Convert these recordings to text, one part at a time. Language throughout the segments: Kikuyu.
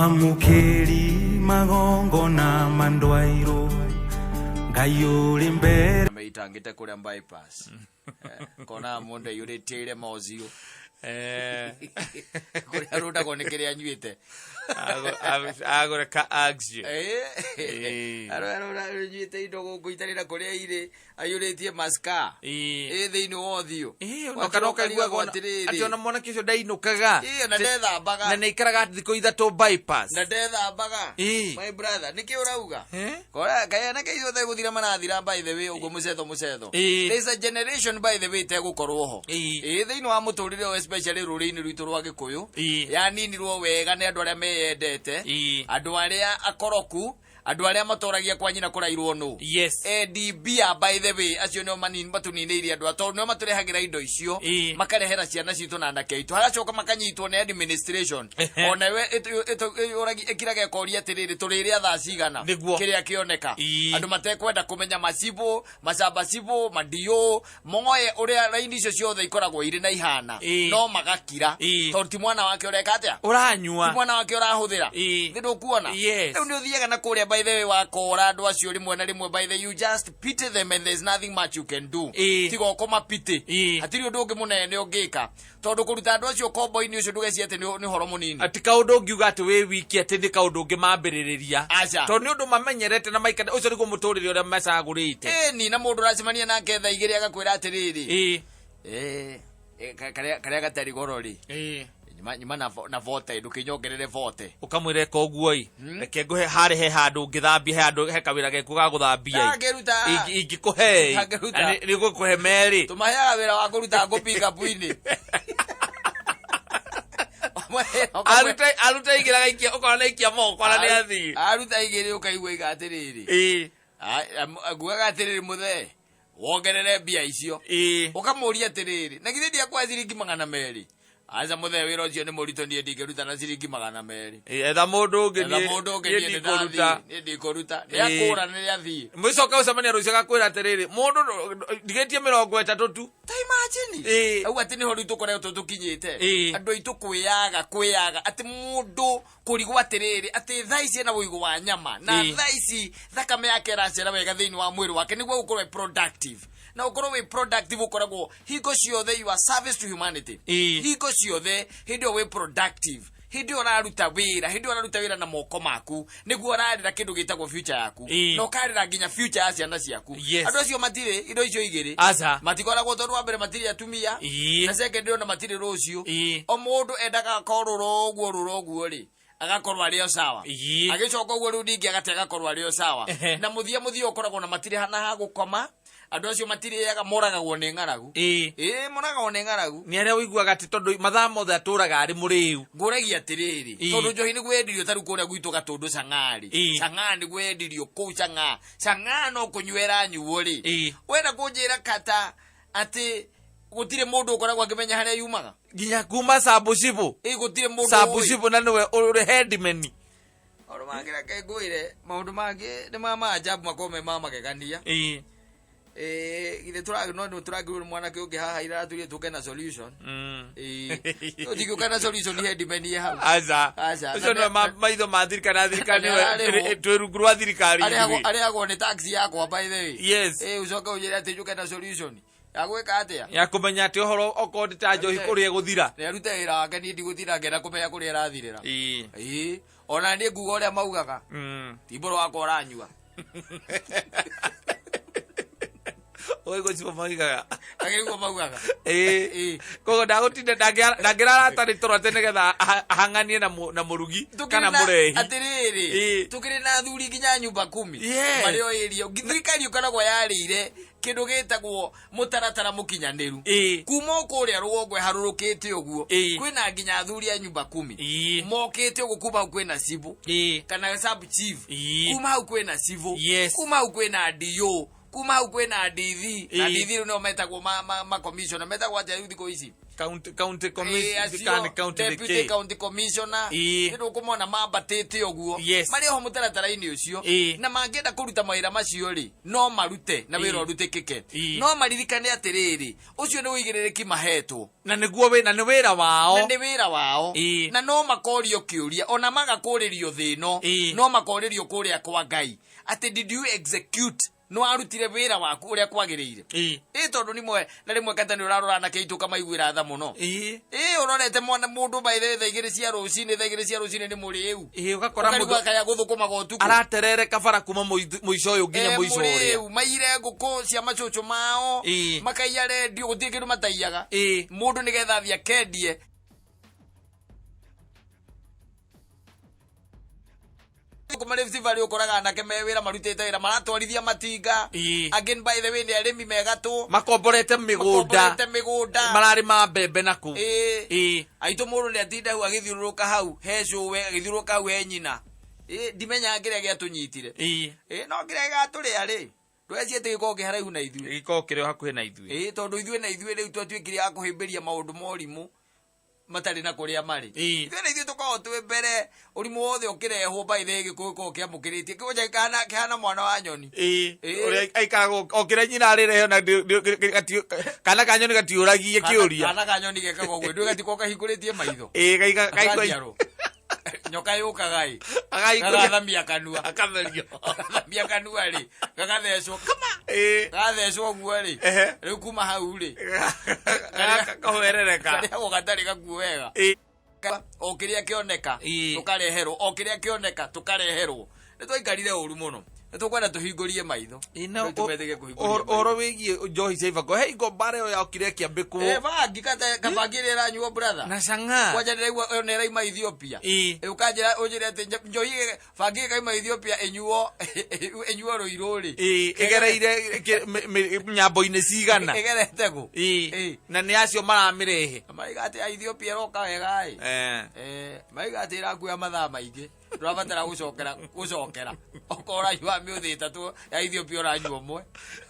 Mwamũkĩri magongona mandwairwo Ngai ũrĩ mbere. Meitangĩte kũrĩa bypass. Kona mũndũ aiyũrĩtie mozio. Kũrĩa arũndagwo nĩ kĩrĩa anyuĩte. Agũre ka axio. Anyuĩte indo gũkũ itarĩ na kũrĩa irĩ, aiyũrĩtie maska ĩ thĩinĩ wa ũthiũ. Kana ũkaiguaga atĩrĩrĩ atĩ ona mwanake ũcio ndainũkaga Ĩ, ona ndethambaga. Na nĩaikaraga thikũ 3 bypass. Na ndethambaga. My brother, nĩkĩ ũrauga? Eh? Kora kaya na kaiyo te guthira marathira, by the way, uguo mucetho mucetho. There's a generation, by the way, tegũkorwo ho. Ĩ, thĩinĩ wa mũtũrĩre ũyũ, especially rũrĩrĩ-inĩ rwitũ rwa Gĩkũyũ, yaninirwo wega nĩ andũ arĩa meyendete, andũ arĩa akoroku, andũ arĩa matoragia kwa nyina kũrairwo nũ. ADB a, by the way, acio nĩo manini matũninĩire andũ tondũ nĩo matũrehagĩra indo icio. Makarehera ciana citũ na anake aitũ, hagacoka makanyitwo nĩ administration. Onawe ĩkiraga ĩkoria atĩrĩrĩ, tũrĩrĩa thaa cigana? Kĩrĩa kĩoneka. Andũ matekwenda kũmenya macibũ, macamba cibũ madio moe ũrĩa raini icio ciothe ikoragwo irĩ na ihana. No magakira. Tondũ ti mwana wake ũreka atĩa? Ũranyua. Ti mwana wake ũrahũthĩra. Nĩ ndũkuona? Yes. Rĩu nĩ ũthiaga na kũrĩa, by the way, wakora andũ acio rĩmwe na rĩmwe, by the you just pity them and there's nothing much you can do. Tiga ũkũmapity. Hatirĩ ũndũ ũngĩ mũnene ũngĩka, tondũ kũruta andũ acio kombo-inĩ ũcio, ndũgecirie atĩ nĩ ũhoro mũnini. Atĩ kaũndũ ũngiuga atĩ wĩ wiki atĩ nĩ kaũndũ ũngĩmambĩrĩrĩria. Aca. Tondũ nĩ ũndũ mamenyerete na maikara ũcio nĩguo mũtũrĩre ũrĩa macagũrĩte. Ĩni, na mũndũ ũracemania nake thaa 2 agakwĩra atĩrĩrĩ, karĩa gatarĩ goro rĩ, nyuma na vote, ndũkĩnyongerere vote. Ũkamwĩra eka ũguo ĩ, reke ngũhe harĩ he handũ ũngĩthambia, he handũ he kawĩra geku ga gũthambia ĩ. Ndangĩruta. Ingĩkũhe ĩ. Ndangĩruta. Na nĩ ngũkũhe merĩ. Tũmaheaga wĩra wa kũruta ngũ pikapu-inĩ. Aruta 2 agaikia, ũkona nĩ aikia moko ona nĩ athiĩ. Aruta 2 ũkaigua iga atĩrĩrĩ, ngugaga atĩrĩrĩ, mũthee, wongerere mbia icio. Ũkamũria atĩrĩrĩ, na githĩ ndiakwa ciringi 200? Aca mũthee, wĩra ũcio nĩ mũritũ, niĩ ndingĩruta na ciringi 200. Etha mũndũ ũngĩ. Etha mũndũ ũngĩ. Niĩ Niĩ nĩ ndikũruta. ndathiĩ, niĩ ndikũruta, nĩ akũra, nĩ athiĩ. Mũcoka ũcemania rũciũ agakwĩra atĩrĩrĩ, mũndũ ndigĩtie 30 tu. Ta imagine. Au atĩ nĩho rĩu tũkoretwo tũkinyĩte. Andũ aitũ kwĩyaga, kwĩyaga atĩ mũndũ kũrigwo atĩrĩrĩ, atĩ thaa ici ena ũigũ wa nyama na thaa ici thakame yake ĩracera wega thĩinĩ wa mwĩrĩ wake nĩguo gũkorwo wĩ productive, na ũkorwo wĩ productive ũkoragwo hingo ciothe you are service to humanity. Hingo ciothe hĩndĩ ĩyo wĩ productive, hĩndĩ ĩyo ũraruta wĩra, hĩndĩ ĩyo ũraruta wĩra na moko maku, nĩguo ũrarĩra kĩndũ gĩtagwo future yaku. Na ũkarĩra nginya future ya ciana ciaku. Andũ acio matirĩ indo icio igĩrĩ. Aca. Matikoragwo, tondũ wa mbere matirĩ atumia, na second ona matirĩ rũciũ. O mũndũ endaga akorwo rũra ũguo, rũra ũguo rĩ, agakorwo arĩ o sawa. Agĩcoka ũguo rĩu ningĩ agate agakorwo arĩ o sawa. Na mũthia mũthia ũkoragwo na matirĩ na ha gũkoma. Andũ acio matirĩaga, moragagwo nĩ ng'aragu. Ĩĩ, moragagwo nĩ ng'aragu. Nĩ arĩa ũiguaga atĩ tondũ mathaa mothe atũraga arĩ mũrĩu. Ngũragia atĩrĩrĩ, tondũ njohi nĩguo yendirio tarĩu kũrĩa gwitũ Gatũndũ Cang'arĩ, chang'aa nĩguo yendirio kũu chang'aa, chang'aa no kũnyua ĩranyuo rĩ, wenda kũnjĩra kata atĩ gũtirĩ mũndũ ũkoragwo akĩmenya harĩa yumaga? Nginya kuma sabucibu. Ĩ, gũtirĩ mũndũ ũĩ. Sabucibu na nĩwe ũrĩ headman. Maũndũ mangĩ, reke ngwĩre, maũndũ mangĩ nĩ ma maajabu, makorwo me ma magegania. Ĩ, githĩ tũra no nĩ tũrangĩrwo nĩ mwanake ũngĩ haha ira aratwĩrire tũke na solution. Ĩ, tũtingĩũka na solution headman ye hau. Aca. Aca. Ũcio nĩwe maitho ma thirikari na thirikari. Na nĩwe arĩhwo. twĩ rungu rwa thirikari arĩhagwo ithuĩ. Arĩhagwo nĩ tax yakwa, by the way. Ĩ, ũcoke ũnjĩre atĩ njũke na solution ya gwĩka atĩa? Ya kũmenya atĩ ũhoro okorwo nĩ ta njohi kũrĩa ĩgũthira. Nĩ arute wĩra wake, niĩ ndigũtinda ngĩenda kũmenya kũrĩa ĩrathirĩra. Ĩ, ona niĩ nguga ũrĩa maugaga, ti mbũrũ wakwa ũranyua. Ũĩ gũcibo maugaga. Agĩrĩguo maugaga. Koguo ndagũtinda ndangĩrara atarĩ toro atĩ nĩgetha ahang'anie na mũrugi kana mũrehi. Atĩrĩrĩ, tũkĩrĩ na athuri nginya nyumba kumi marĩ o ĩrio thirikari ũkoragwo yarĩire kĩndũ gĩtagwo mũtaratara mũkinyanĩru. Kuma o kũrĩa rũgongo ĩharũrũkĩte ũguo, kwĩna nginya athuri a nyumba kumi mokĩte ũguo. Kuma hau kwĩna cibũ kana sub chief. Kuma hau kwĩna civũ. Kuma hau kwĩna DO. Kuma hau kwĩna ndithi na Ĩĩ. ndithi rĩu nĩo metagwo ma commissioner, metagwo atĩa rĩu thikũ ici? County Ĩĩ, commission acio, kana county deputy nĩkĩ? county commissioner. Ĩĩ. Nĩ ndũkũmona mambatĩte ũguo. Yes. Marĩ oho mũtaratara-inĩ ũcio. Ĩĩ. Na mangĩenda kũruta mawĩra macio rĩ, no marute na wĩra Ĩĩ. ũrutĩkĩke. Ĩĩ. No maririkane atĩrĩrĩ, ũcio nĩ ũigĩrĩrĩki mahetwo. Na nĩguo wĩ na nĩ wĩra wao. Na nĩ wĩra wao. Ĩĩ. Na no makorio kĩũria, ona maga kũrĩrio thĩ ĩno, Ĩĩ. no makorĩrio kũrĩa kwa Ngai atĩ did you execute, nĩ warutire wĩra waku ũrĩa kwagĩrĩire? Ĩĩ. Ĩ tondũ nĩ mwe na rĩmwe kata nĩ ũrarora anake aitũ ũkamaiguĩra tha mũno. Ĩĩ. Ĩ ũrorete mwana mũndũ by the thaa 2 cia rũcinĩ, thaa 2 cia rũcinĩ nĩ mũrĩu. Ĩĩ, ũgakora ũkarigwo mũndũ akaya gũthũkũmaga ũtukũ. Araterereka bara kuma mũico ũyũ nginya Eh, mũico ũrĩa. Mũrĩu maire ngũkũ cia macũcũ mao. Ĩĩ. Makaiya rendio, gũtirĩ kĩndũ mataiyaga. Ĩĩ. Mũndũ nĩgetha athiĩ akendie kuma Rift Valley, ũkoraga anake me wĩra, marutĩte wĩra, maratwarithia matinga. Ĩĩ. Again, by the way, nĩ arĩmi megatũ. Makomborete mĩgũnda. Makomborete mĩgũnda. Mararĩma mbembe naku. Ĩĩ. Ĩĩ. Aitũ mũndũ nĩ atinda hau agĩthiũrũrũka hau he cũwe, agĩthiũrũrũka hau he nyina. Ĩ ndimenyaga kĩrĩa gĩatũnyitire. Ĩĩ. Ĩ no kĩrĩa gĩgatũrĩa rĩ, ndweciĩ atĩ gĩkorwo kĩ haraihu na ithuĩ. Gĩkorwo kĩrĩ o hakuhĩ na ithuĩ. Ĩ tondũ ithuĩ na ithuĩ rĩu twatuĩkire a kũhĩmbĩria maũndũ ma ũrimũ matarĩ na kũrĩa marĩ. Ĩĩ. Ithuĩ na ithuĩ tũkoragwo twĩ mbere ũrimũ wothe ũkĩrehwo by the way, gĩkũyũ gĩkoragwo kĩamũkĩrĩtie kĩgũnja kĩhana kĩhana mwana wa nyoni. Ĩĩ. Ĩĩ. Ũrĩa aikaraga o kĩrĩa nyina arĩrehe ona kana ka nyoni gatiũragie kĩũria. Kana ka nyoni gekaga ũguo, ndũĩ gatiko kahingũrĩtie maitho. Ĩĩ, Gagathiarwo. Nyoka yũkaga ĩ Agahingũria- gagathamia kanua. Akamerio. Gagathamia kanua rĩ, gagathecwo kama Ĩĩ. gagathecwo ũguo rĩ. Ehe. Rĩu kuma hau rĩ, Kahoerereka. karĩagwo gatarĩ gakuo wega. Ĩĩ. O kĩrĩa kĩoneka Ĩĩ. tũkareherwo, o kĩrĩa kĩoneka tũkareherwo. Nĩ twaikarire ũru mũno, nĩ tũkwenda tũhingũrie maitho. Ĩĩ, na Rĩu tũmetĩke kũhingũria maitho. Ũhoro wĩgiĩ njohi cia ibango, he ingo mbara ĩyo yokire ĩkĩambĩkwo. Eh, bangi kata kabangi ĩrĩa ĩranyuo, brother, Na cang'aa. kwanja ndĩraigua ĩyo nĩ ĩraima Ethiopia. Ĩĩ. Ĩ, ũkanjĩra ũnjĩre atĩ njohi bangi ĩkaima Ethiopia ĩnyuo ĩnyuo Rũirũ rĩ? Ĩĩ, ĩgereire nyambo-inĩ cigana. Ĩgerete kũ? Ĩĩ. Ĩĩ. Na nĩ acio maramĩrehe. Maraiga atĩ ya Ethiopia ĩroka wega ĩ. Eh. Eh, maraiga atĩ ĩrakuoya mathaa maingĩ, ndũrabatara gũcokera gũcokera, okorwo ũranyua mĩũthĩ 3 ya Ethiopia, ũranyua ũmwe.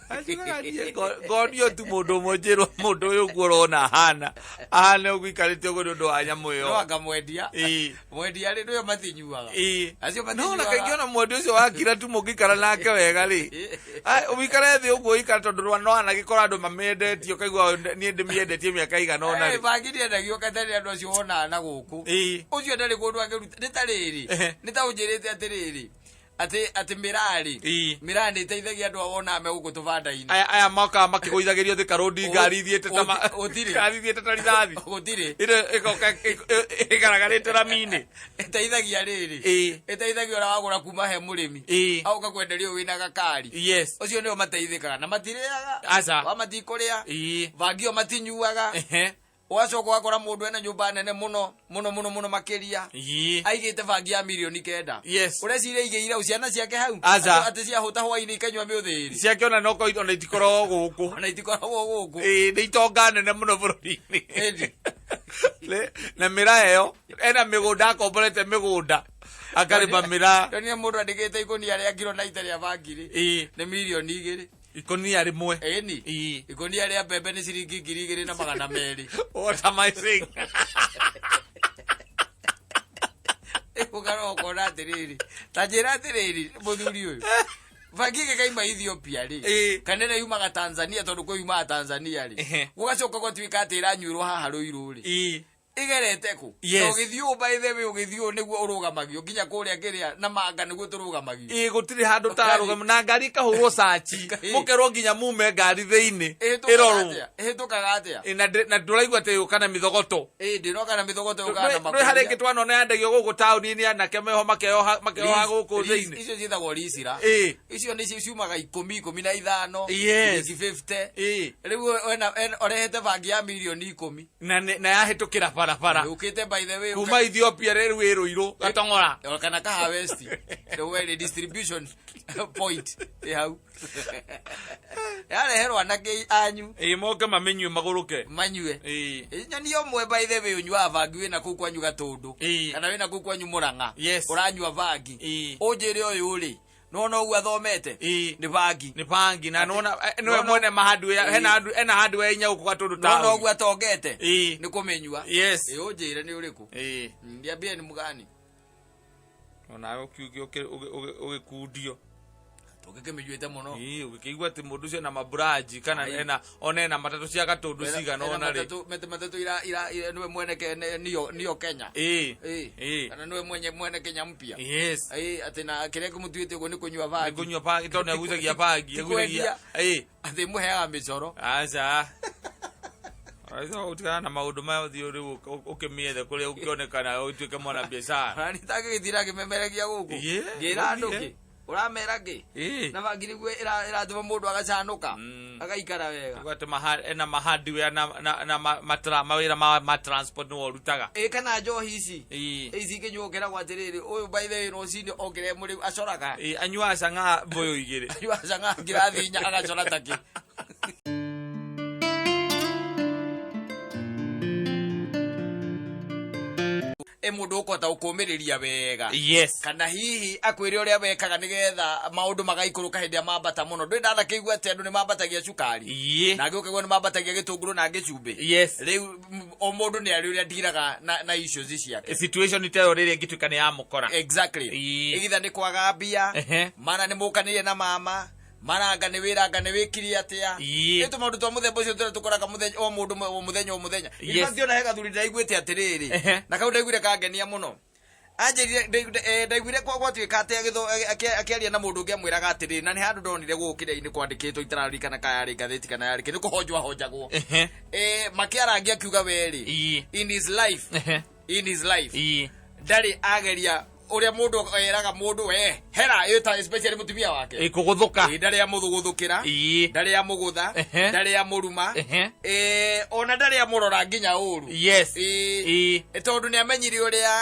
Anjugaga niĩ ngonio tu mũndũ ũmwe, njĩrwo mũndũ ũyũ ũguo ũrona ahana ahana ũguo ikarĩte ũguo nĩ ũndũ wa nyamũ No ĩyo. anga mwendia. Ĩĩ. Mwendia rĩ, nĩwe matinyuaga. Ĩĩ. Acio No na matinyuaga. kaingĩ ona mwendia ũcio wakira tu mũngĩikara nake wega rĩ, Ai, ũikare thĩ ũguo ũikare tondũ no anagĩkora andũ mamĩendetie, ũkaigua niĩ ndĩmĩendetie mĩaka igana ũna Eh, rĩ. bangi ndĩendagio katarĩ andũ acio wonaga na gũkũ. Ĩĩ. Ũcio ndarĩ kũndũ angĩruta, nĩ ta rĩrĩ, Ehe. nĩ ta ũnjĩrĩte atĩrĩrĩ, atĩ mĩrarĩ Ĩĩ. mĩraa nĩ ĩteithagia andũ a wonaga me gũkũ tũbanda-inĩ. Aya mokaga makĩgũithagĩrio thĩ karũndi, ngari ithiĩte ta Gũtirĩ. ngari ithiĩte ta rithathi. Gũtirĩ. Ĩno ĩgoka ĩgaragarĩte rami-inĩ. Ĩteithagia rĩrĩ, Ĩĩ. ĩteithagia ũrĩa wagũra kuma he mũrĩmi, Ĩĩ. agoka kwenderia ũyũ wĩna gakari. Yes. Ũcio nĩo mateithĩkaga na matirĩaga. Aca. Wa matikũrĩa. Ĩĩ. Bangi ĩyo matinyuaga. Ehe. Ũgacoka ũgakora mũndũ ena nyũmba nene mũno mũno mũno mũno makĩria, Ĩĩ. aigĩte bangi ya mirioni 9. Yes. Ũreciria aigĩire ciana ciake hau? Aca. Atĩ ciahũta hwainĩ ikanyua mĩũthĩ ĩrĩ? Ciake ona no ona itikoragwo gũkũ. Ona itikoragwo gũkũ. Ĩĩ, nĩ itonga nene mũno bũrũri-inĩ. Ĩndi. Na mĩraa ĩyo ena mĩgũnda, akomborete mĩgũnda akarĩma mĩraa. Ndonire mũndũ andĩkĩte ikũnia rĩa kiro 90 rĩa bangi rĩ, Ĩĩ. nĩ mirioni 2. Ikũnia rĩmwe. Ĩni. Ĩĩ. Ikũnia rĩa mbembe nĩ ciringi 2,200. What am I saying? Ũkarora ũkona atĩrĩrĩ, ta njĩra atĩrĩrĩ, mũthuri ũyũ, bangi ĩgĩkaima Ethiopia rĩ, Ĩĩ. kana ĩrĩa yumaga Tanzania, tondũ kwĩ yumaga Tanzania rĩ, Ehe. gũgacoka gũtuĩka atĩ ĩranyuĩrwo haha Rũirũ rĩ, Ĩĩ. ĩgerete kũ? Yes. Na ũgĩthiĩ ũũ, by the way, ũgĩthiĩ ũũ nĩguo ũrũgamagio nginya kũrĩa kĩrĩa na manga nĩguo tũrũgamagio. Ĩĩ, gũtirĩ handũ tararũgama na ngari ĩkahũrwo caci. Ĩĩ. Mũkerwo nginya mume ngari thĩinĩ Ĩhĩtũkaga ĩrorwo. atĩa? Ĩhĩtũkaga atĩa? Ĩĩ, na ndũraigua atĩ yũka na mĩthogoto. Ĩĩ, ndĩroka na mĩthogoto, yũkaga na Ndwĩ harĩ ĩngĩ makũnia. twanona yendagio gũkũ taũni-inĩ, anake meho makeoha makeoha gũkũ thĩinĩ. Icio ciĩtagwo ricira. Ĩĩ. Icio nĩ ciumaga 10, 15, Yes. ciringi 50. Ĩĩ. Rĩu ũrehete bangi ya mirioni 10. Na yahĩtũkĩra barabara. Yũkĩte, by the way, kuma Ethiopia rĩu ĩ Rũirũ gatong'ora. O kana Kaha West, rĩu ĩrĩ distribution point ĩ hau, yareherwo anake anyu. Ĩĩ, moke mamĩnyue magũrũke. Manyue. Ĩĩ. Ĩ, nyoni ũmwe, by the way, ũnyuaga bangi wĩna kũu kwanyu Gatũndũ, Ĩĩ. kana wĩna kũu kwanyu Mũrang'a, Yes. ũranyua bangi, Ĩĩ. ũnjĩre ũyũ rĩ. Nona ũguo athomete. Ĩĩ. Nĩ bangi. Nĩ bangi na nona nĩwe Nona- mwene mahardware Ĩĩ. hena hena hardware inya gũkũ Gatũndũ Nona taũni. ũguo atongete. Ĩĩ. Nĩ kũmĩnyua. Yes. Ĩ, ũnjĩre nĩ ũrĩkũ. Ĩĩ. Niambie nĩ mũgani. Onawe ũkiuge ũgĩkundio. Tũngĩkĩmĩnyuĩte mũno. Ĩĩ, ũgĩkĩigua atĩ mũndũ ũcio ena mabranji kana Ai. ena ona ena matatũ cia Gatũndũ cigana Ena ũna rĩ. matatũ ira nĩwe mwene niyo Kenya. Ĩĩ. Ĩĩ. Ĩĩ. Kana nĩwe mwene Kenya mpya. Yes. Ĩĩ, atĩ na kĩrĩa kĩmũtuĩte ũguo nĩ kũnyua Nĩ bangi. kũnyua bangi tondũ nĩ agucagia bangi, Ti agucagia. kwendia. Ĩĩ. Atĩ mũheaga mĩcoro. Aca. Aca ũtigana na maũndũ maya ũthiĩ rĩu ũkĩmĩethe kũrĩa ũkĩonekana ũtuĩke mwana biacara. Ona nitangĩgĩtira ngĩmemerekia gũkũ. Ĩĩ, Ngĩra andũ ũthiĩ. kĩ? Ũramera kĩ? Ĩĩ. Na bangi nĩguo ĩratũma mũndũ agacanũka. Agaikara wega. Ũguo atĩ ena mahardware na mawĩra ma transport nĩwe ũrutaga. Ĩ, kana njohi ici. Ĩĩ. Ici ingĩnyuo ũkĩragwo atĩrĩrĩ, ũyũ by the way rũcinĩ okĩre mũrĩu acoraga. Ĩĩ, anyuaga cang'aa mbũyũ igĩrĩ. Anyuaga cang'aa ngirathi inya agacora takĩ. Ĩ, mũndũ ũkũhota gũkũmĩrĩria wega. Yes. Kana hihi akwĩre ũrĩa wekaga nĩgetha maũndũ magaikũrũka hĩndĩ ĩrĩa mambata mũno. Ndũrĩ ndanakĩigua atĩ andũ nĩ mambatagia cukari. Ĩĩ. Na angĩ ũkaigua nĩ mambatagia gĩtũngũrũ na angĩ cumbĩ. Yes. Rĩu o mũndũ nĩ arĩ ũrĩa ndiraga na issues ciake. Situation ta ĩyo rĩrĩa ĩngĩtuĩka nĩ yamũkora. Exactly. Ĩĩ. Ĩgitha nĩ kwaga mbia, Ehe. mara nĩ mũkanĩire na mama, maranga nĩ wĩra anga nĩ wĩkire atĩa. Ĩĩ. Nĩ tũmaũndũ twa mũthemba ũcio tũrĩa tũkoraga mũthenya o mũndũ o mũthenya o mũthenya. In Yes. fact, ona he gathuri ndĩraiguĩte atĩrĩrĩ. Ehe. Na kau ndaiguire kangenia mũno. Anjĩrire ndaiguire gwatuĩka atĩ akĩaria na mũndũ ũngĩ amwĩraga atĩrĩrĩ, na nĩ handũ ndonire gũkũ kĩrĩa-inĩ kwandĩkĩtwo itararirikana kana yarĩ ngathĩti kana yarĩ kĩ, nĩ kũhonjwo ahonjagwo. Ehe. Makĩarangia akiuga werĩ. Ĩĩ. In his life. Ehe. In his life. Ĩĩ. Ndarĩ ageria ũrĩa mũndũ eraga mũndũ we hera ĩta especially mũtumia wake. Ĩĩ, kũgũthũka. Ĩĩ, ndarĩ amũthũgũthũkĩra. Ĩĩ. Ndarĩ amũgũtha. Ehe. Ndarĩ amũruma. Ehe. Ĩĩ, ona ndarĩ amũrora nginya ũru. Yes. Ĩĩ. Ĩĩ. Ĩ, tondũ nĩ amenyire ũrĩa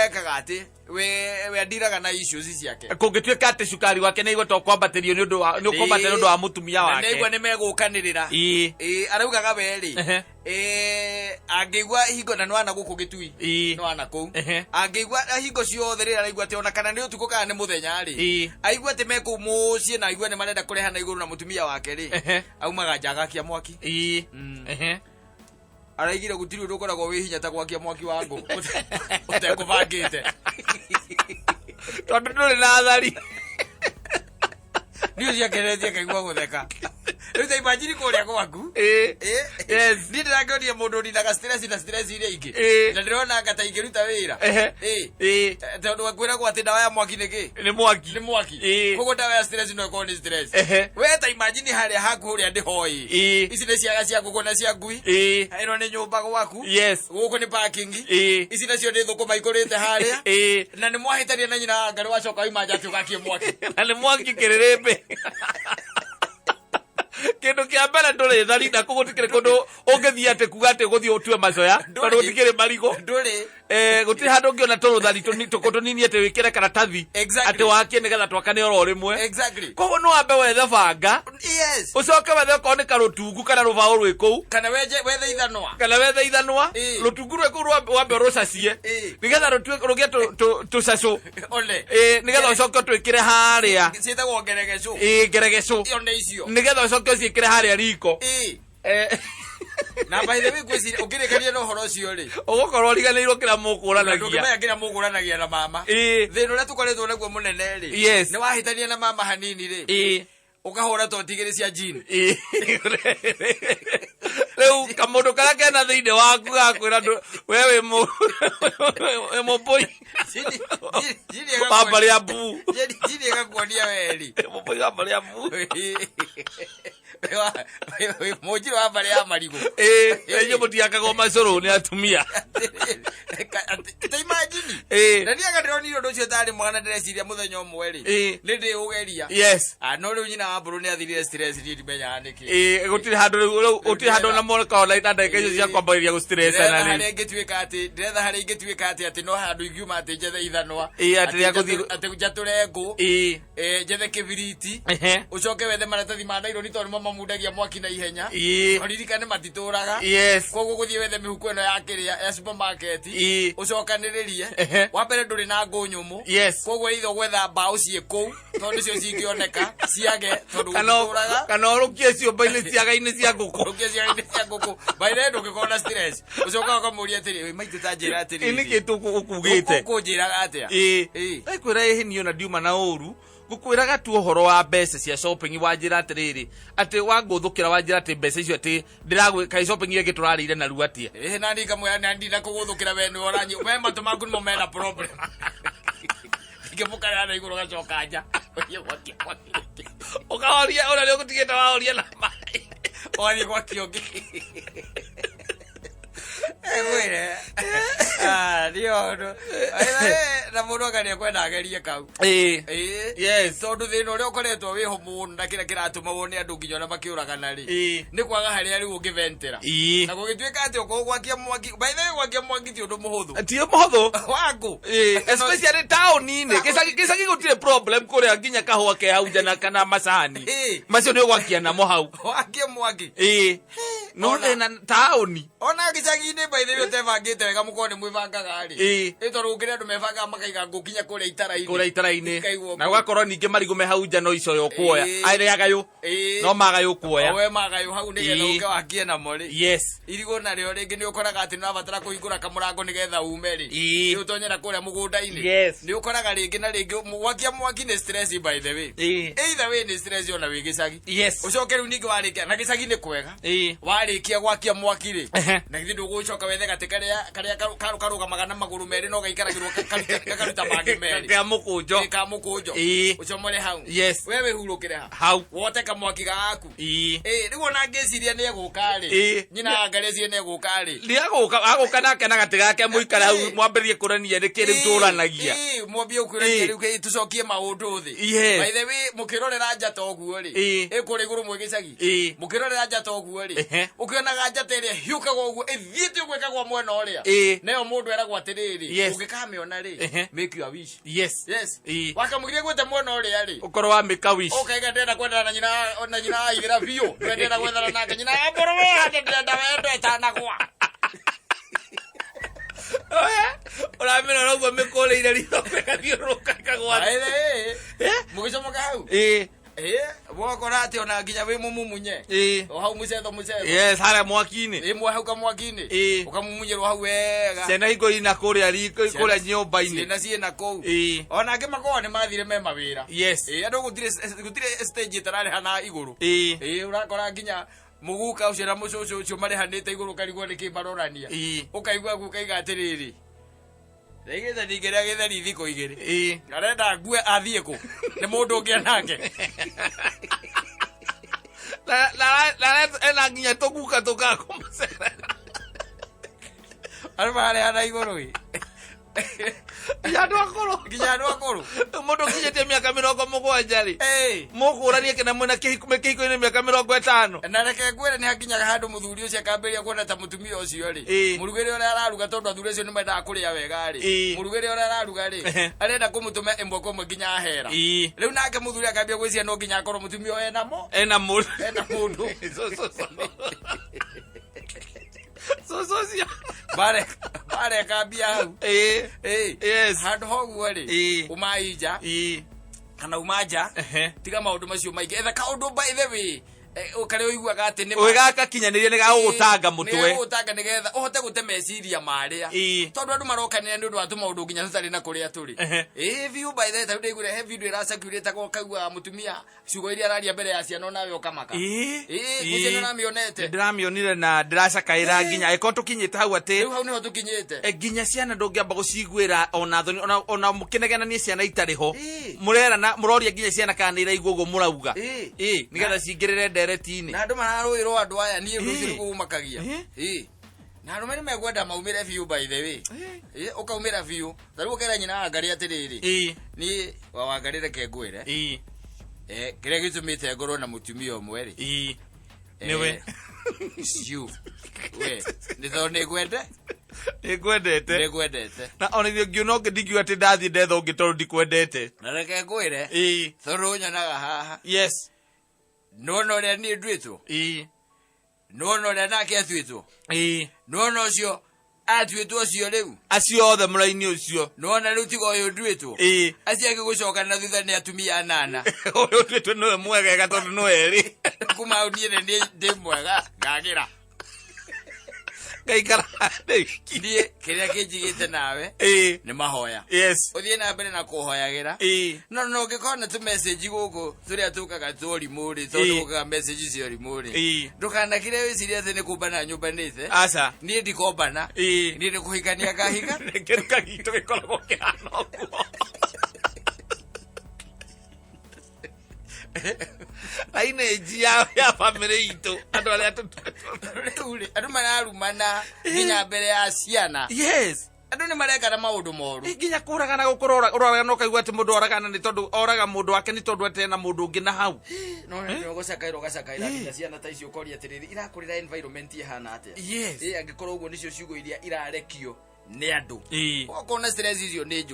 ekaga atĩ we andiraga na issues ciake. Kũngĩtuĩka atĩ cukari wake nĩ aigua to kwambatĩrio nĩ ũndũ wa, nĩ ũkwambatĩrio nĩ ũndũ wa mũtumia Na wake. nĩ aigua nĩ megũkanĩrĩra. Ĩĩ. Ĩĩ, araugaga we rĩ. Ehe. Ĩĩ, angĩigua hingo na nĩwana gũkũ Gĩtui. Ĩĩ. Nĩwana kũu. Ehe. Angĩigua hingo ciothe rĩrĩa araigua atĩ ona kana nĩ ũtukũ kana nĩ mũthenya rĩ. Ĩĩ. Aigua atĩ me kũu mũciĩ na aigua nĩ marenda kũreha na igũrũ na mũtumia wake rĩ. Ehe. Aumaga nja agakia mwaki. Ĩĩ. Ehe. Araigire gũtirĩ ũndũ ũkoragwo wĩ hinya ta gwakia mwaki wa ngũ. Ũtekũbangĩte. Tondũ ndũrĩ na athari. Niĩ ciakenetie ngaigua gũtheka. Rĩu ta imagine kũrĩa gwaku. Ĩĩ. Ĩĩ. Yes. Niĩ ndĩrakĩonia mũndũ ũninaga stress na stress iria ingĩ. Ĩĩ. Na ndĩrona anga ta ingĩruta wĩra. Ehe. Ĩĩ. Ĩĩ. Tondũ kwĩragwo atĩ ndawa ya mwaki nĩ kĩ? Nĩ mwaki. Nĩ mwaki. Ĩĩ. Koguo ndawa ya stress no ĩkorwo nĩ stress. Ehe. We ta imagine harĩa haku ũrĩa ndĩhoi. Ĩĩ. Ici nĩ ciaga cia ngũkũ na cia ngui. Ĩĩ. Ĩno nĩ nyũmba gwaku. Yes. Gũkũ nĩ parking. Ĩĩ. Ici nacio nĩ thũkũma ikũrĩte harĩa. Ĩĩ. Na nĩ mwahĩtania na nyina wa Ngarĩ wacoka wauma nja atĩ ũgakie mwaki. Na nĩ mwaki kĩrĩrĩmbĩ. Kĩndũ kĩa mbere ndũrĩ thari na kũu gũtikĩrĩ kũndũ ũngĩthiĩ atĩ kuga atĩ ũgũthiĩ ũtue macoya, Ndũrĩ. tondũ gũtikĩrĩ marigũ. Ndũrĩ. Gũtirĩ handũ ũngĩona tũrũthari tũnini atĩ wĩkĩre karatathi. Exactly. Atĩ wakie nĩgetha twakane oro rĩmwe. Exactly. Koguo no wambe wethe banga. Yes. Ũcoke wethe okorwo nĩ karũtungu kana rũbaũ rwĩ kũu. Kana wethe ithanwa. Kana wethe ithanwa. Ĩĩ. Rũtungu rwĩ kũu wambe ũrũcacie. Ĩĩ. Nĩgetha rũgĩe tũcacũ. One. Nĩgetha ũcoke ũtwĩkĩre harĩa. Ciĩtagwo ngeregecũ. Ĩĩ, ngeregecũ. One icio. Nĩgetha ũcoke ũciĩkĩre harĩa riko. Ĩĩ. Na by the way, ngwĩciria ũngĩrĩkania na ũhoro ũcio rĩ, Ũgũkorwo ũriganĩirwo kĩrĩa mũkũranagia. Ndũngĩmenya kĩrĩa mũkũranagia na mama. Ĩĩ. Thĩna ũrĩa tũkoretwo naguo mũnene rĩ, Yes. nĩ wahĩtania na mama hanini rĩ, Ĩĩ. ũkahũra toti igĩrĩ cia gin. Ĩĩ. Rĩu kamũndũ karĩa kena thĩinĩ waku gakwĩra we wĩ mũmbũi. Wa mbarĩ ya mbu. Gin ĩgakuonia weri. Mũmbũi wa mbarĩ ya mbu. Mũnjirũ wa mbarĩ ya marigũ. Ĩĩ, inyuĩ mũtiakagwo macũrũ nĩ atumia. Ta imagine. Ĩĩ. Na niĩ anga ndĩronire ũndũ ũcio tarĩ mwega na ndĩreciria mũthenya ũmwe rĩ. Ĩĩ. Nĩ ndĩũgeria. Yes. No rĩu nyina wa mbũrũ nĩ athirire stress, niĩ ndimenyaga nĩkĩ. Ĩĩ, gũtirĩ handũ rĩu, rĩu gũtirĩ handũ ona mũkaona na ndagĩka icio cia kwambĩrĩria gũ-stress na Ndĩretha rĩu. harĩa ingĩtuĩka atĩ, ndĩretha harĩa ingĩtuĩka atĩ, atĩ no handũ ingiuma atĩ njethe ithanwa. Ĩĩ, atĩ rĩa gũthiĩ Atĩ njatũre ngũ. Ĩĩ. Njethe kĩbiriti. Ehe. Ũcoke wethe maratathi ma naironi tondũ nĩmo mamundagia mwaki na ihenya. Ũririkane matitũraga. Koguo gũthiĩ wethe mĩhuko ĩno ya kĩrĩa ya supermarket. Ũcokanĩrĩrie. Wa mbere ndũrĩ na ngũ nyũmũ. Koguo either gwetha mbaũ ciĩ kũu tondũ nĩcio cingĩoneka ciage tondũ Kana gũtitũraga. kana ũrũkie ciũmba-inĩ ciaga-inĩ cia ngũkũ. Ũrũkie ciaga-inĩ cia ngũkũ. By the way ndũngĩkorwo na stress. Ũcokaga ũkamũria atĩrĩ, "Wĩ maitũ ta njĩra atĩrĩrĩ." Ĩ nĩkĩ ũkugĩte? Ũkũnjĩraga atĩa? Ĩĩ. Ĩĩ. Ndakwĩra ĩhĩ niĩ ona ndiuma na ũru. Ngũkwĩraga tu ũhoro wa mbeca cia shopping wanjĩra atĩrĩrĩ atĩ wangũthũkĩra wanjĩra atĩ mbeca icio atĩ ndĩragwĩ kaĩ shopping ĩyo ĩngĩ tũrarĩire narua atĩa. Ĩhĩ na niĩ ngamwĩra na ndinakũgũthũkĩra we nĩwe ũranyi we matũ maku nĩmo mena problem. Ingĩmũkarĩra na igũrũ gacoka nja. Ũthiĩ gwakia mwaki rĩngĩ. Ũkahoria ũrĩa nĩ ũgũtigĩte wahoria na maĩ. Ũgathiĩ gwakia ũngĩ. Ngwĩre. Ah, nĩ ũndũ. Na mũndũ anga nĩekwenda agerie kau. Ĩĩ. Ĩĩ. Yes. Tondũ thĩna ũrĩa ũkoretwo wĩho mũno na kĩrĩa kĩratũma wone andũ nginya ona makĩũragana rĩ. Ĩĩ. Nĩ kwaga harĩa rĩu ũngĩventĩra. Ĩĩ. Na gũgĩtuĩka atĩ okorwo gwakia mwaki, by the way gwakia mwaki ti ũndũ mũhũthũ. Ti mũhũthũ. Wangu. Ĩĩ, especially taũni-inĩ. Gĩcagi gĩcagi gũtirĩ problem kũrĩa nginya kahũa ke hau nja na kana macani. Ĩĩ. Macio nĩ ũgwakia namo hau. Wakie mwaki. Ĩĩ. No Ona- thĩna taũni. Ona gĩcagi-inĩ by the way ũtebangĩte wega mũkorwo nĩ mwĩbangaga rĩ. Ĩĩ. Ĩ tondũ gũkĩrĩ andũ mebangaga makaiga ngũ nginya kũrĩa itara-inĩ. Kũrĩa itara-inĩ. Ikaigwo Na gũgakorwo ningĩ marigũ me hau nja no icoya ũkuoya. Ĩĩ. Arĩa agayũ. Ĩĩ. No magayũ ũkuoya. Owe magayũ hau nĩgetha Ĩĩ. ũke wakie namo rĩ. Yes. Irigũ narĩo rĩngĩ nĩ ũkoraga atĩ nĩũrabatara kũhingũra kamũrango nĩgetha ume rĩ. Ĩĩ. Nĩ ũtonyera kũrĩa mũgũnda-inĩ. Yes. Nĩ ũkoraga rĩngĩ na rĩngĩ gwakia mwaki nĩ stress by the way. Ĩĩ. Either way nĩ stress ona wĩ gĩcagi. Yes. Ũcoke rĩu ningĩ warĩkia na gĩcagi nĩ kwega. Ĩĩ. Warĩkia gwakia mwaki rĩ. Ehe. Na githĩ ndũgũcoka wethe gatĩ karĩa karĩa karũgamaga na magũrũ merĩ no gaikaragĩrwo gakaruta mangĩ merĩ. Kĩa mũkũnjo. Ĩ, ka mũkũnjo. Ĩĩ. Ũcomore hau. Yes. We wĩhurũkĩre ha. Hau. Wote kamwaki gaku. Ĩĩ. Ĩ, rĩu ona ngĩciria nĩ egũka rĩ. Ĩĩ. Nyina anga rĩciria nĩ egũka rĩ. Nĩagũka agũka nake na gatĩ gake mũikare hau Ĩĩ. mwambĩrĩrie kũrania nĩkĩ rĩu tũranagia. Ĩĩ, mwambie gũkũrania Ĩĩ. rĩu kĩ tũcokie maũndũ thĩ. Yes. By the way, mũkĩrorera njata ũguo rĩ. Ĩĩ. Ĩ kũrĩa igũrũ mwĩ gĩcagi. Ĩĩ. Mũkĩrorera njata ũguo rĩ. Ehe. Ũkĩonaga njata ĩrĩa ĩhiũkaga ũguo ĩthiĩte ũguo ĩkagwa mwena ũrĩa. Ĩĩ. Nayo mũndũ eragwo atĩrĩrĩ, Yes. ũngĩkamĩona rĩ, Ehe. make your wish. Yes. Yes. Ĩĩ. Wakamũgiria gwĩte mwena ũrĩa rĩ. Ũkorwo wa make a wish. Ũkaiga ndĩrenda kwendana na nyina na nyina wa ithira biũ. Nĩwe ndĩrenda gwethana nake nyina wa mbũrũ we hata ndĩrenda wendo ĩtanagwa. Ũramĩrora ũguo mĩkũrĩire ritho ĩgathiũrũrũka ĩkagwa. By the way, Eh? mũgĩcomoka hau. Ĩĩ. Ĩĩ, wokora atĩ ona nginya wĩ mũmumunye. Ĩĩ. O hau mũcetho mũcetho. Yes, harĩa mwaki-inĩ. Ĩ mwe hau kamwaki-inĩ. Ĩĩ. Ũkamumunyĩrwo hau wega. Ciana hingo ina kũrĩa riko kũrĩa nyũmba-inĩ. Ciana ciĩna kũu. Ĩĩ. Ona angĩ makoragwo nĩ mathire me mawĩra. Yes. Ĩĩ, andũ gũtirĩ gũtirĩ stage ĩtararĩha na igũrũ. Ĩĩ. Ĩĩ, ũrakora nginya mũguka ũcio na mũcũcũ ũcio marĩhanĩte igũrũ ũkarigwo nĩkĩ marorania. Ĩĩ. Ũkaigua guo ũkaiga atĩrĩrĩ. Ndaigĩte ndingĩrĩa gĩtheri thikũ igĩrĩ. Ĩĩ. Arenda ngue athiĩ kũ? Nĩ mũndũ ũngĩ anake. Na na na ena nginya tũguka tũkaga kũmũcerera. Andũ mararĩhana igũrũ ĩ. Nginya andũ akũrũ. Nginya andũ akũrũ. Mũndũ ũkinyĩtie mĩaka 70 rĩ. Ĩĩ. Mũkũranie kĩna mwĩna kĩhiko kĩhiko-inĩ mĩaka 50. Na reke ngwĩre nĩ hakinyaga handũ mũthuri ũcio akambĩrĩria kuona ta mũtumia ũcio rĩ. Ĩĩ. Mũrugĩre ũrĩa araruga tondũ athuri acio nĩ mendaga kũrĩa wega rĩ. Ĩĩ. Mũrugĩre ũrĩa araruga rĩ. Ehe. Arenda kũmũtũma ĩmwe kwa ĩmwe nginya hera. Ĩĩ. Rĩu nake mũthuri akambia gwĩciria no nginya akorwo mũtumia ũyũ ena mo. Ena mũndũ. Ena mũndũ. Cũcũ ũcio. Bare akambia hau. Ĩĩ. Ĩĩ. Yes. Handũ ha ũguo rĩ. Ĩĩ. Umai nja. Ĩĩ. Kana uma nja. Ehe. Tiga maũndũ macio maingĩ. Etha kaũndũ by the way. Karĩa ũiguaga atĩ nĩ ma. Ũgĩgakakinyanĩria nĩ gagũgũtanga mũtwe. Nĩgagũgũtanga nĩgetha ũhote gũte meciria marĩa. Ĩĩ. Tondũ andũ marokanĩra nĩ ũndũ wa tũmaũndũ nginya tũtarĩ na kũrĩa tũrĩ. Ehe. Ĩĩ biũ by the way tarĩu ndaiguire he video ĩracirculate ũkaigua mũtumia ciugo iria araria mbere ya ciana onawe ũkamaka. Ĩĩ. Ĩĩ, ngwĩciria nĩ ũramĩonete. Ndĩramĩonire na ndĩracakaĩra Ĩĩ. nginya angĩkorwo tũkinyĩte hau atĩ Rĩu hau nĩho tũkinyĩte. Nginya ciana ndũngĩamba gũciguĩra ona thoni ona ona mũkĩnegenanie ciana itarĩ ho. Ĩĩ. Mũrerana mũroria nginya ciana kana nĩ iraigua ũguo mũrauga. Ĩĩ. Ĩĩ, nĩgetha cingĩrĩre ndereti-inĩ. Na andũ mararũĩrwo andũ aya niĩ ũndũ ũcio Ĩĩ. nĩguo ũmakagia. Ĩĩ. Ĩĩ. Na arũme nĩ mekwenda maumĩre biũ by the way. Ĩĩ, ũkaumĩra biũ. Ta rĩu ũkera nyina wa Ngarĩ atĩrĩrĩ. Ĩĩ. Niĩ wa Wangarĩ reke ngwĩre. Ĩĩ. Kĩrĩa gĩtũmĩte ngorwo na mũtumia ũmwe rĩ. Ĩĩ. Nĩwe. It's you. We, nĩ tondũ nĩ ngwende? Nĩngwendete. Nĩngwendete. Na ona ithuĩ ngiuna ũngĩ ndingiuga atĩ ndathiĩ ndetha ũngĩ tondũ ndikwendete. Na reke ngwĩre. Ĩĩ. Tondũ ũnyonaga haha. Yes. Nona ũrĩa niĩ nduĩtwo. Ĩĩ. Nona ũrĩa nake atuĩtwo. Ĩĩ. Nona ũcio atuĩtwo ũcio rĩu. Acio othe mũraini ũcio. Nona rĩu tiga ũyũ nduĩtwo. Ĩĩ. Acio angĩ gũcoka na thutha nĩ atumia anana. Ũyũ ũtuĩtwo nĩwe mwegega tondũ no erĩ. Kuma hau niĩ nĩ niĩ ndĩ mwega ngagĩra. Ngaikara ndĩ wiki. Niĩ kĩrĩa kĩnjigĩte nawe Ĩĩ. nĩ mahoya. Yes. Ũthiĩ na mbere na kũhoyagĩra. Ĩĩ. No no ũngĩkorwo na tũmessage gũkũ tũrĩa tũkaga tworimũ rĩ, tondũ Ĩĩ. gũkaga message cia ũrimũ rĩ. Ĩĩ. Ndũkanakire wĩcirie atĩ nĩ kũmbana nyũmbanĩte. Aca. Niĩ ndikombana. Ĩĩ. Niĩ nĩ kũhikania ngahika. Kĩruka gitũ gĩkoragwo kĩhana ũguo. Lineage ya family itũ andũ arĩa Rĩu rĩ, andũ mararumana nginya mbere ya ciana. Yes. Andũ nĩ marekana maũndũ moru. Nginya kũragana gũkũrora ũroragana ũkaigua atĩ mũndũ oragana nĩ tondũ oraga mũndũ wake nĩ tondũ atĩ ena mũndũ ũngĩ na hau. No nĩ ũgũcakaĩra ũgacakaĩra nginya ciana ta icio ũkoria atĩrĩrĩ irakũrĩra environment ĩhana atĩa. Yes. Ĩ angĩkorwo ũguo nĩcio ciugo iria irarekio nĩ andũ. Ĩĩ. Ũkona stress icio nĩ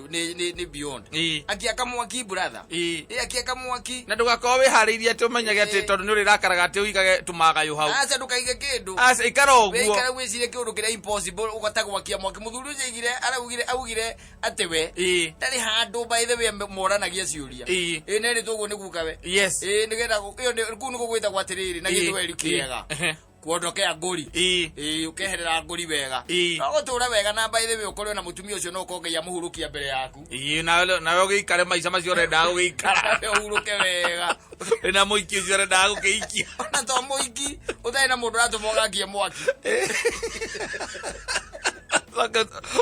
nĩ beyond. Ĩĩ. Akia kamwaki brother. Ĩĩ. Ĩ akia kamwaki. Na ndũgakorwo wĩharĩirie atĩ ũmenyage atĩ Ĩĩ. tondũ nĩ ũrĩrakaraga atĩ ũigage tũmagayũ hau. Aca ndũkaige kĩndũ. Aca ikara ũguo. Wĩikara wĩcirie kĩũndũ kĩrĩa impossible ũgata gwakia mwaki. Mũthuri ũcio aigire araugire augire atĩ we Ĩĩ. ndarĩ handũ by the way moranagia ciũria. Ĩĩ. Ĩ nerĩtwo ũguo nĩ guka we. Yes. Ĩ nĩgetha ĩyo kũu nĩkuo gwĩtagwo atĩrĩrĩ na Ĩĩ. gĩthweri kĩega. Ĩĩ. Kuondokea ngũri. Ĩĩ. Ĩ ũkeherera ngũri wega. Ĩĩ. No gũtũra wega na by the way ũkorwo na mũtumia ũcio no ũkorwo Ngai amũhurũkia mbere yaku. Ĩĩ nawe ũgĩikare maica macio ũrendaga gũgĩikara. Nawe ũhurũke wega. Wĩna mũiki ũcio ũrendaga gũkĩikia. Ona to mũiki ũtarĩ na mũndũ ũratũma ũgakie mwaki.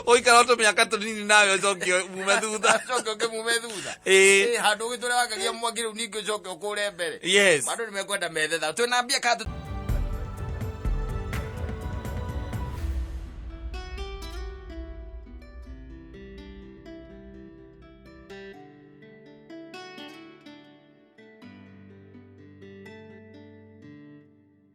Ũikara o tũmĩaka tũnini nawe ũcoke ume thutha. Ũcoke ũkĩmume thutha. Ĩĩ. Ĩ handũ ũgĩtũre wakagia mwaki rĩu ningĩ ũcoke ũkũre mbere. Yes. Andũ nĩ mekwenda methe tha. Twĩna mbia ka